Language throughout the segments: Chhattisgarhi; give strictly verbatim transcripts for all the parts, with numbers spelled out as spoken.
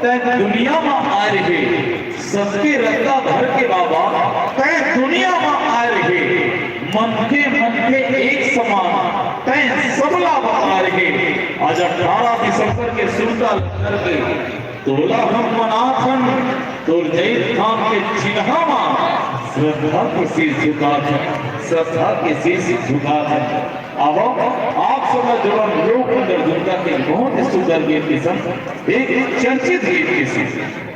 तैं दुनिया म आय रहे, सबके रद्दा धर के बाबा, तैं दुनिया म आय रहे, मनखे मनखे एक समान, तैं सबला बताय रहे। आज अठारह दिसंबर के सुरता ल धर के तोला हम मनाथन, तोर जैतखाम के चिन्हा म श्रद्धा के शीश झुकाथन, श्रद्धा के शीश झुकाथन। आवव, आप सब ला जोड़न लोक नृत्य के बहुत ही सुंदर गीत के संग, एक चर्चित गीत के संग।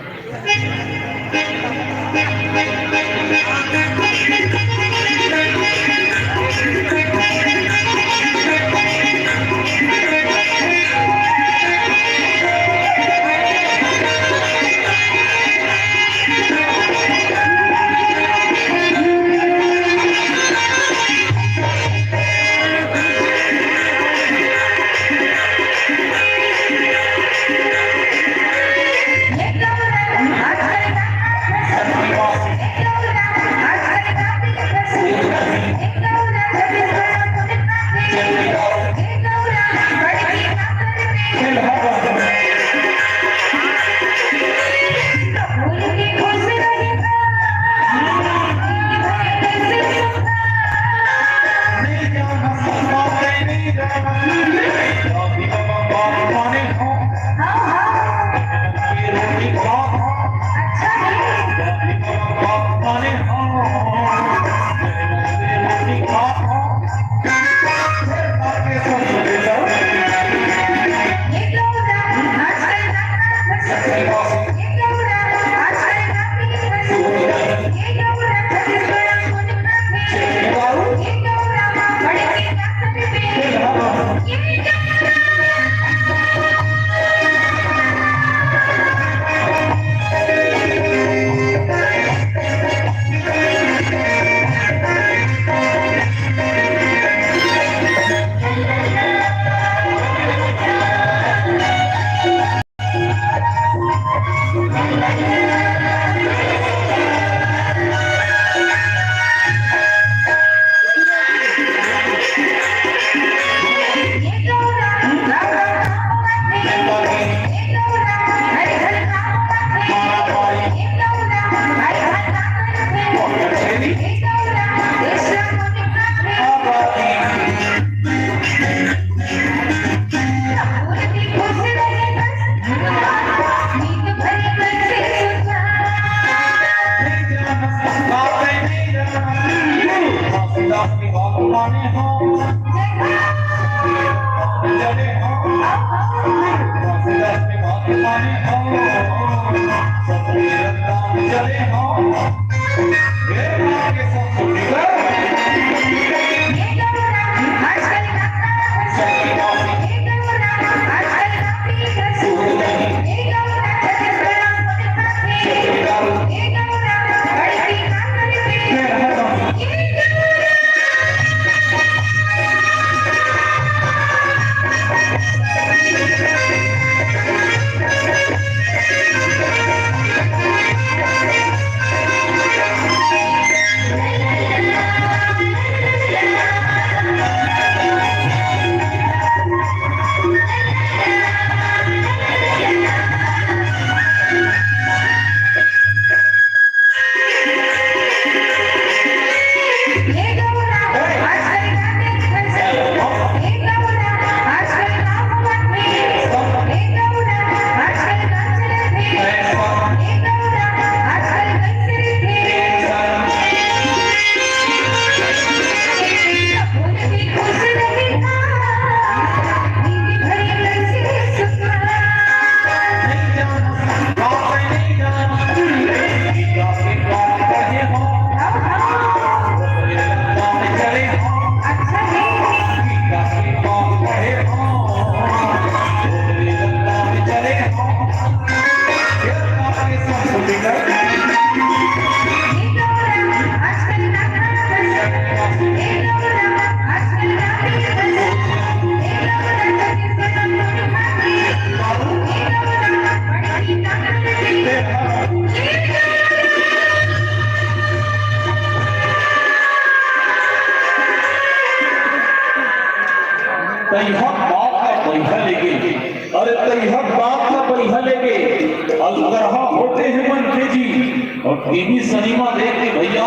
अलगरहा होते हैं मन के जी, और टीवी सिनेमा देख के भैया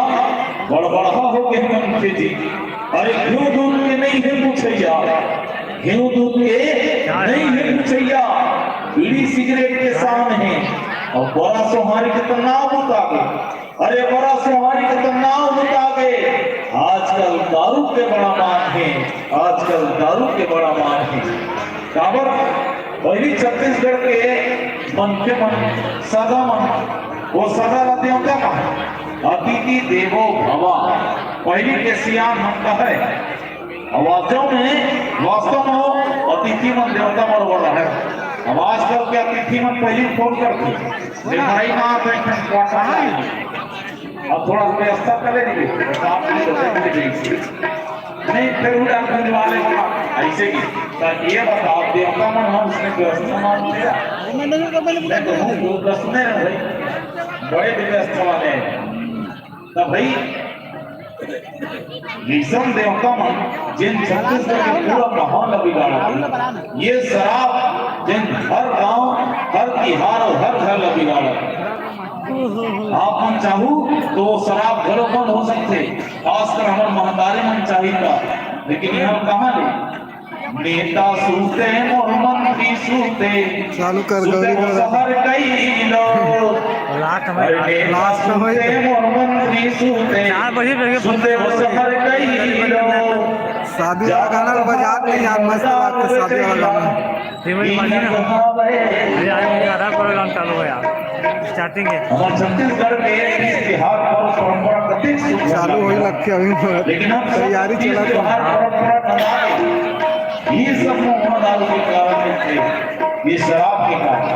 बड़बड़हा हो गए मन के जी। अरे घिव दूध के नहीं है पूछैया, घिव दूध के नहीं है पूछैया, बीड़ी सिगरेट के शान है। और बड़ा सोहारी के तो नाव बुता गए, अरे बड़ा सोहारी के तो नाव बुता गए। आजकल दारू के बड़ा मान है, आजकल दारू के बड़ा मान है। काबर? पहिली छत्तीसगढ़ के मनखे मन, सगा मन, वो सगा ला देवता कहा, अतिथि देवो भवा। पहिली के सियान मन कहे, और वास्तव में, वास्तव में वो अतिथि मन देवता बरोबर है। अब आजकल के अतिथि मन पहिली फोन करथे, "ए भाई ना, तो एक ठन क्वार्टर ला।" अब थोड़ा व्यवस्था कर लेंगे, आप भी तो देख लीजिए। नहीं, फिर उड़ा कुंज वाले होगा, ऐसे ही। तो ये बताओ, देवता मन हम उसने व्यवस्था मान लिया? तो वो दस में है भाई, बड़े व्यवस्था वाले हैं। तो भाई, विषम देवता मन, जिन छत्तीसगढ़ के पूरा माहौल ला बिगाड़ा, ये शराब, जिन हर गांव, हर तिहार और हर घर ला बिगाड़ा। आप मन चाहू तो शराब घलो बंद हो सकथे, खासकर हमर महतारी मन चाही त, लेकिन यहाँ कहाँ ले? नेता सूते मोर मंत्री सूते, चालू कर सूते गौरी वो गौरा। शहर कई लोग। लास्ट में, अरे नेता लास्ट में। सूते मोर मंत्री सूते, चार बजे, बजे सूते वो शहर कई लोग। शादी वाला गाना बजात नहीं यार, मस्त बात है शादी वाला गाना। ये वही बात है ना। अरे आज मुझे आधा प्रोग्राम चालू है यार, स्टार्टिंग है। हमारे छत्तीसगढ़ में इस त्योहार पर परंपरा कतेक सुंदर चालू होई है। लगथे अभी, लेकिन हम सब तैयारी इस चला त्योहार था। परंपरा मनाए, ये सब मुंह दारू के कारण है, ये शराब के कारण।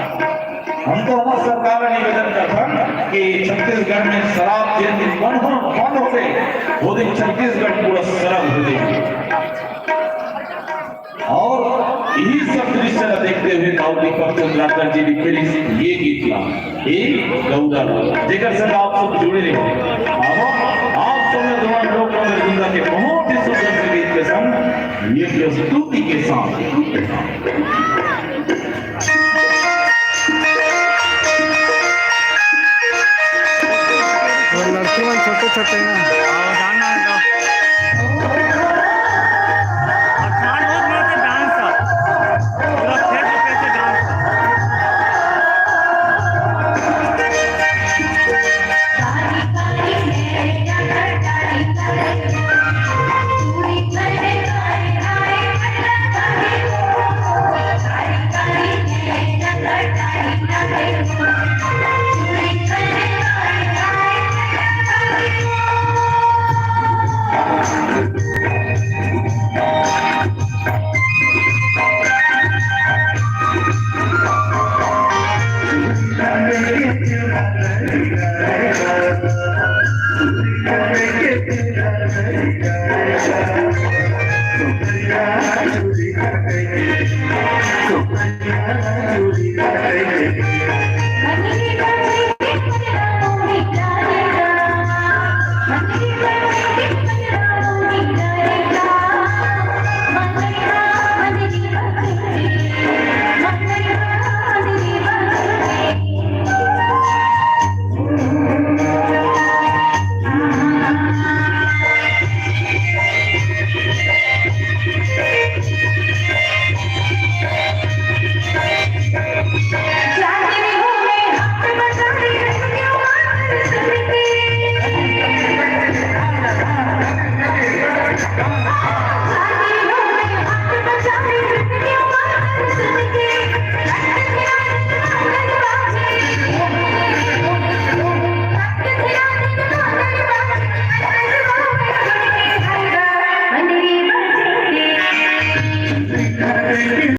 हम तो हमारे सरकार से निवेदन करथन कि छत्तीसगढ़ में शराब जिन दिन बंद हो, बंद होथे, वो दिन छत्तीसगढ़ पूरा सरग हो जाए। और यही सब दृश्य ला देखते हुए दाऊ दीपक चंद्राकर जी लिखे रहिस ये गीत ला, ए गौरा ला, जेकर संग आप सब जुड़े रहे। अब आप सब ने दोनों लोक मंदिर वृंदा के बहुत ही सुंदर से गीत के संग ये प्रस्तुति के साथ वो लड़की मन छोटे छोटे ना। और गाना है तो। और डांस बहुत मस्त डांस है। पूरा फेस टू फेस डांस है।